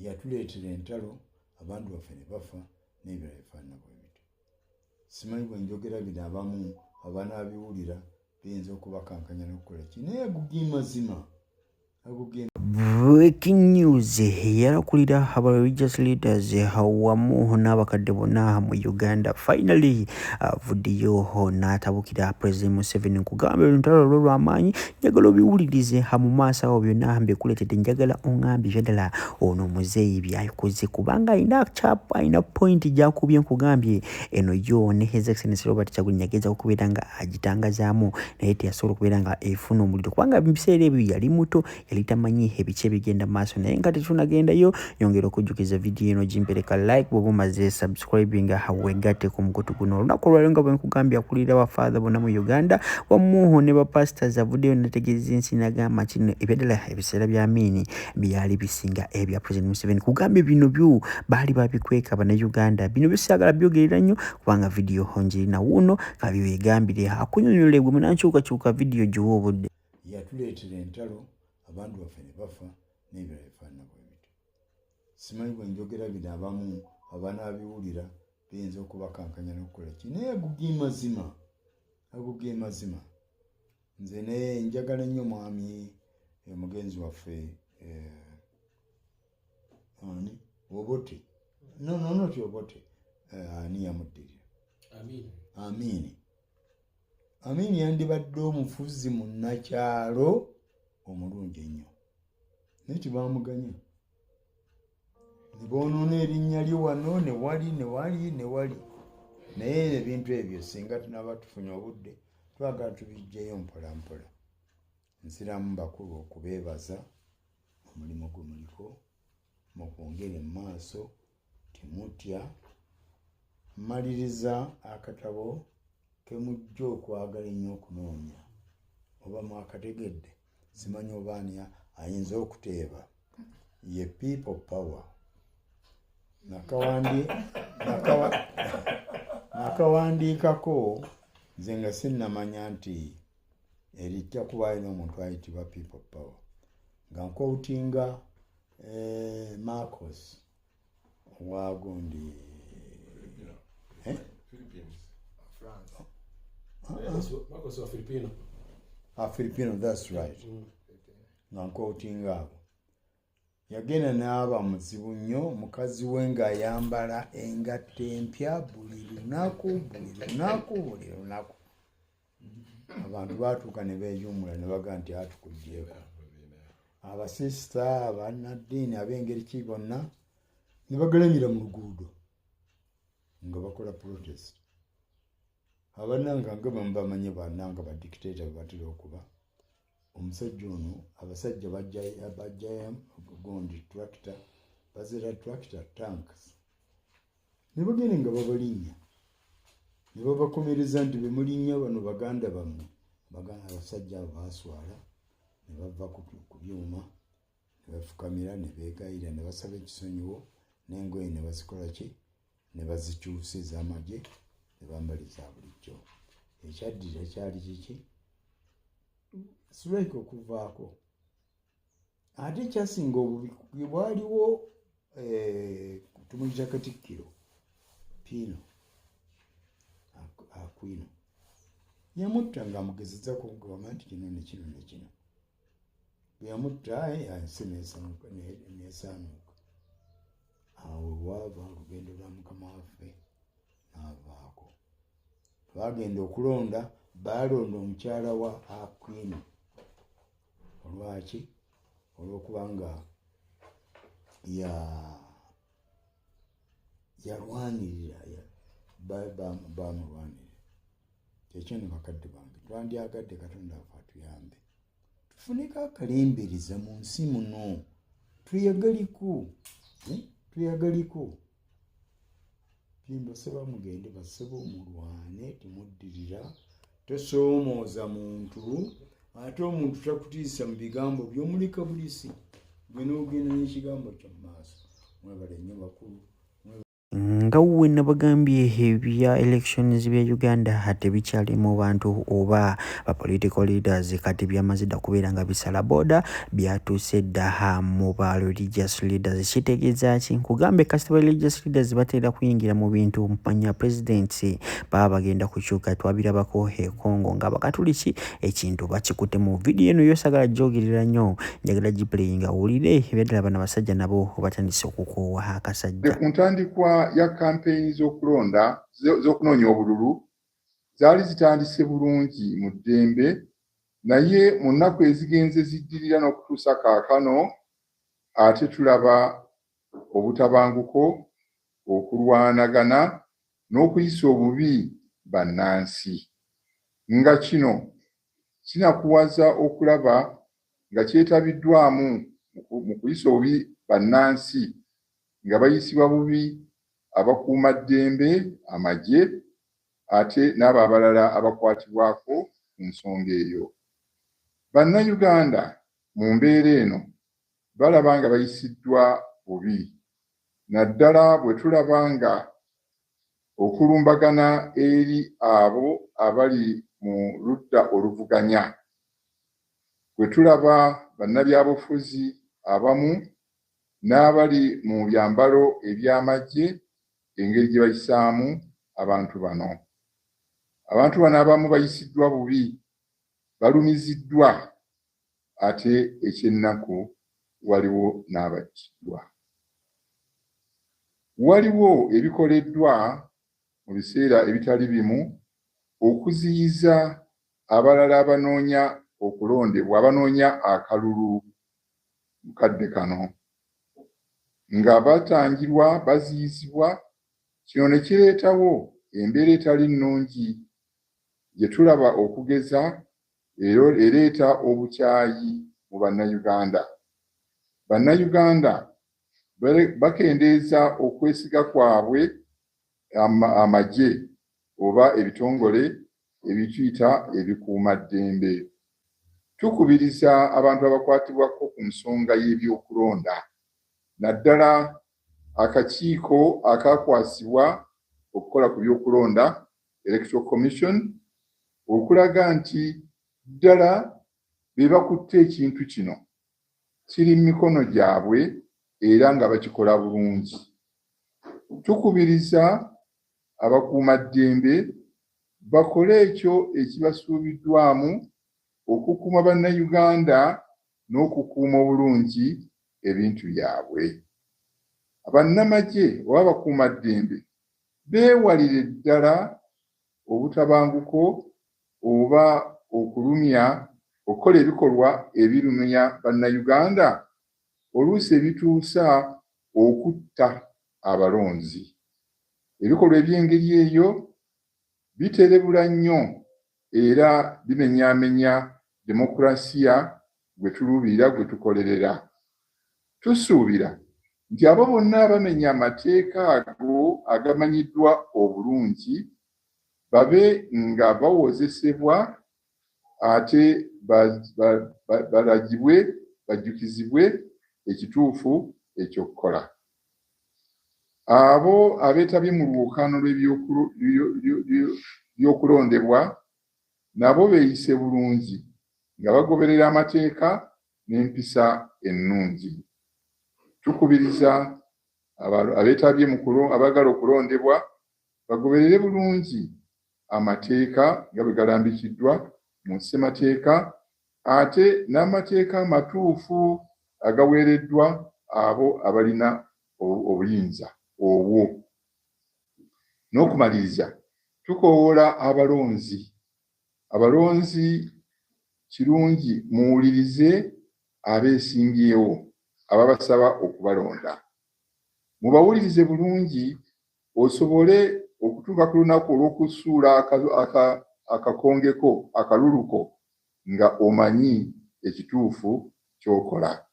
Yatuleetera entalo, abantu baffe ne bafa n'ebirala bifaanana bwe bityo. Simanyi bwe njogera bino abamu abanaabiwulira biyinza okubakankanya n'okukola ki, naye ago ge mazima. Breaking news yalakulira aba religious leaders wamu n'abakadde bonna mu Uganda. Finally avuddeyo n'atabukira President Museveni. Nkugamba olutalo lwo lw'amaanyi, njagala obiwulirize mu maaso awo byonna mbikuleetedde. Njagala oŋŋambye ebyaddala ono muzeeyi byakoze, kubanga alina kyapa, alina point gy'akubye. Nkugambye eno yo ne His Excellency Robert Kyagulanyi yagezaako okubeera nga agitangazaamu, naye teyasobola okubeera nga efuna omuliro, kubanga mu biseera ebyo yali muto, yali tamanyi ebiki ebigenda maaso. Naye nga tetunagendayo, yongera okujjukiza vidiyo eno gimpereka like bw'oba omaze subscribing, wegatte ku mukutu guno. Olunaku olwaliro nga bwe nkugambye, akulira bafaatha bonna mu Uganda wamu ne bapastors avuddeyo nategeeza ensi, nagamba kino ebyaddala ebiseera bya Amiini byali bisinga ebya President Museveni. Kugambye bino byo baali babikweka Bannayuganda, bino bisaagala byogerera nnyo kubanga vidiyo ngirina wuuno, kabiwegambire akunyonyole gwe munankyukakyuka vidiyo giwa obudde. Yatuleetera entalo, abantu baffe ne bafa n'ebirala bifaanana bwe bityo. Simanyi bwe njogera bino abamu abanaabiwulira biyinza okubakankanya n'okukola ki, naye ago ge mazima, ago ge mazima. Nze naye njagala nnyo mwami mugenzi waffe ani, Obote, no, no, not Obote, ani yamuddirira? Amiini. Amiini yandibadde omufuzi munnakyalo omulungi ennyo, naye tebamuganya ne boonoona erinnya lye wano ne wali ne wali ne wali. Naye ebintu ebyo singa tunaba tufunye obudde, twagala tubijjeyo mpola mpola. Nziramu bakulu okubeebaza omulimu gwe muliko mukwongere mu maaso, temutya. Mmaliriza akatabo kemujja okwagala ennyo okunoonya, oba mwakategedde, simanyi oba ani ayinza okuteeba, ye People Power. Nakawandiikako nze nga sinnamanya nti erijja kubaayo n'omuntu ayitibwa People Power, nga nquotinga Marcos owagundi, eh? Marcos wa Filipino. Ah, Filipino, that's right. Nga nquotinga abo, yagenda n'aba muzibu nnyo, mukazi we ng'ayambala engatto empya buli lunaku, buli lunaku, buli lunaku. Abantu baatuuka ne beeyumula ne bagaa nti atukugyeko abasisita, abannaddiini ab'engeri ki bonna ne bagalamira mu luguudo nga bakola protest. Abannanga nga bamubamanyi bannanga badictator bwe batera okuba. Omusajja ono, abasajja bajjayo gondi tractor, bazira tractor tanks, ne bagenda nga babalinnya ne babakomereza nti bemulinnya bano baganda bammwe. Baganda abasajja abo baaswala ne bava ku byuma ne bafukamira ne beegayirira ne basaba ekisonyiwo, n'engoye ne bazikola ki, ne bazikyusa ez'amagye ne bambala eza bulijjo. Ekyaddirira kyali kiki? Strike okuvaako. Ate ekyasinga obubi bwaliwo, tumuyita Katikkiro Pino Aquino, yamutta ng'amugezezza kugamba nti kino ne kino ne kino. Bwe yamutta, ensi nesaanuuka. Awo waava olugendo lwa mukama waffe n'avaako. Twagenda okulonda, baalonda omukyala wa Aquino. Olwaki? Olwokubanga ya yalwanirira, bamulwanirira. Kyekyo ne bakadde bange, twandyagadde Katonda afe atuyambe tufuneko akalembereza mu nsi muno, tweyagaliko, eh? Tweyagaliko. Byembasaba, mugende basebo mulwane, temuddirira. Tosoomooza muntu, ate omuntu takutiisa mu bigambo byomuleka bulisi gwe n'ogenda n'ekigambo kyo mu maaso. Mwebale nnyo bakulu. Nga we nabagambye, ebya elections bya Uganda tebikyali mu bantu oba ba political leaders. Kati byamaze dda kubeera nga bisala border, byatuuse dda mu ba religious leaders. Kitegeeza ki? Nkugambe, kasita ba religious leaders batera kuyingira mu bintu, mpanya presidents baba bagenda kukyuka. Twabirabako e Congo nga Abakatuliki ekintu bakikutte. Mu vidiyo eno yosagala gyogerera nnyo, njagala giplayinga wulire ebyaddala. Bano abasajja nabo batandise okukoowa akasajja. Ku ntandikwa ya kampeyini z'okulonda, z'okunoonya obululu, zaali zitandise bulungi mu ddembe, naye mu nnaku ezigenze ziddirira n'okutuusa kaakano ate tulaba obutabanguko, okulwanagana n'okuyisa obubi bannansi, nga kino kinakuwaza okulaba nga kyetabiddwamu mu kuyisa obubi bannansi, nga bayisibwa bubi abakuumaddembe, amagye, ate n'abo abalala abakwatibwako ku nsonga eyo. Bannayuganda mu mbeera eno balaba nga bayisiddwa bubi, naddala bwe tulaba nga okulumbagana eri abo abali mu ludda oluvuganya, bwe tulaba bannabyabufuzi abamu n'abali mu byambalo eby'amagye engeri gye bayisaamu abantu bano. Abantu bano abamu bayisiddwa bubi, balumiziddwa, ate ekyennaku waliwo n'abattiddwa. Waliwo ebikoleddwa mu biseera ebitali bimu okuziyiza abalala abanoonya okulondebwa, abanoonya akalulu mu kadde kano, nga batangirwa, baziyizibwa. Kino ne kireetawo embeera etali nnungi gye tulaba, okugeza ereeta obukyayi mu Bannayuganda. Bannayuganda bakendeeza okwesiga kwabwe amagye oba ebitongole ebituyita ebikuumaddembe. Tukubiriza abantu abakwatibwako ku nsonga y'ebyokulonda, naddala akakiiko akakwasibwa okukola ku byokulonda, Electoral Commission, okulaga nti ddala be bakutte ekintu kino, kiri mu mikono gyabwe era nga bakikola bulungi. Tukubiriza abakuumaddembe bakole ekyo ekibasuubiddwamu okukuuma Bannayuganda n'okukuuma obulungi ebintu byabwe. Bannamagye oba abakuumaddembe beewalire ddala obutabanguko oba okulumya, okukola ebikolwa ebirumya Bannayuganda, oluusi ebituusa okutta abalonzi. Ebikolwa eby'engeri eyo biterebula nnyo era bimenyaamenya demokurasiya gwe tuluubirira, gwe tukolerera. Tusuubira nti abo bonna abamenya amateeka ago agamanyiddwa obulungi babe nga bawozesebwa, ate balagibwe, bajjukizibwe ekituufu ekyokukola. Abo abeetabye mu lwokaano lw'ebyokulondebwa nabo beeyise bulungi nga bagoberera amateeka n'empisa ennungi. Tukubiriza abeetabye abaagala okulondebwa bagoberere bulungi amateeka nga bwe galambikiddwa mu ssemateeka, ate n'amateeka amatuufu agaweereddwa abo abalina obuyinza obwo. N'okumaliriza, tukoowoola abalonzi. Abalonzi, kirungi muwulirize abeesimbyewo ababasaba okubalonda. Mubawulirize bulungi osobole okutuuka ku lunaku olw'okusuula akakongeko, akaluluko, nga omanyi ekituufu ky'okola.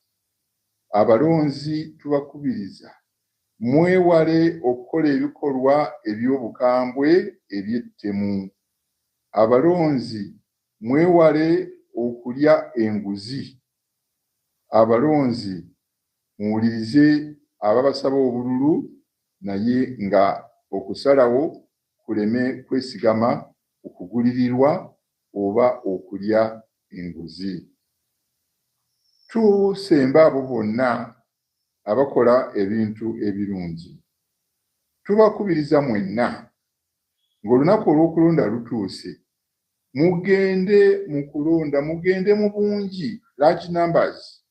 Abalonzi tubakubiriza mwewale okukola ebikolwa eby'obukambwe, eby'ettemu. Abalonzi mwewale okulya enguzi. Abalonzi muwulirize ababasaba obululu. naye nga okusalawo kuleme kwesigama ku kugulirirwa oba okulya enguzi. Tusemba abo bonna abakola ebintu ebirungi. Tubakubiriza mwenna, ng'olunaku olw'okulonda lutuuse, mugende mu kulonda, mugende mu bungi, large numbers.